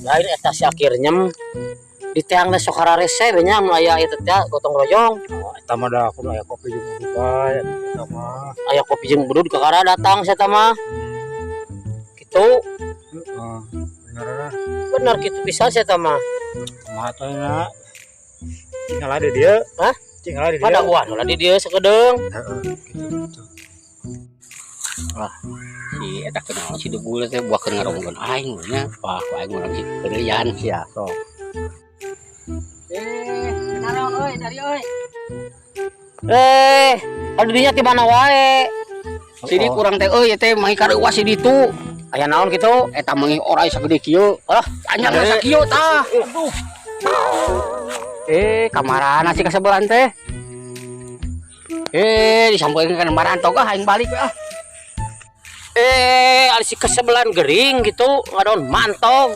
Lain eta si akhirnya di teang teh sok hararese we nya mun aya ieu teh gotong royong. Oh, eta mah da kudu aya kopi jeung udud bae eta mah. Aya kopi jeung udud kakara datang saya mah. Gitu. Heeh. Bener lah. Bener gitu bisa saya mah. Kumaha teh na? Tinggal ada dia. Hah? Tinggal ada dia. Pada gua lah di dieu sakedeung. Heeh, gitu gitu. Si eta kenal si dugul teh buah keur ngaronggon aing nya. Wah, ku aing urang si keurian sia sok. Eh, naon euy dari euy? Eh, aduh dinya ti mana wae? Sini kurang teh euy teh mangi kareuwas si ditu. Aya naon kitu? Eta mangi orai sagede kieu. Ah, Anyar sakieu tah. Eh, kamarana sih kasebelan teh? Eh, disampeurkeun kana marantok ah, aing balik we ah. Eh, ari si kesebelan gering gitu, ngadon mantog.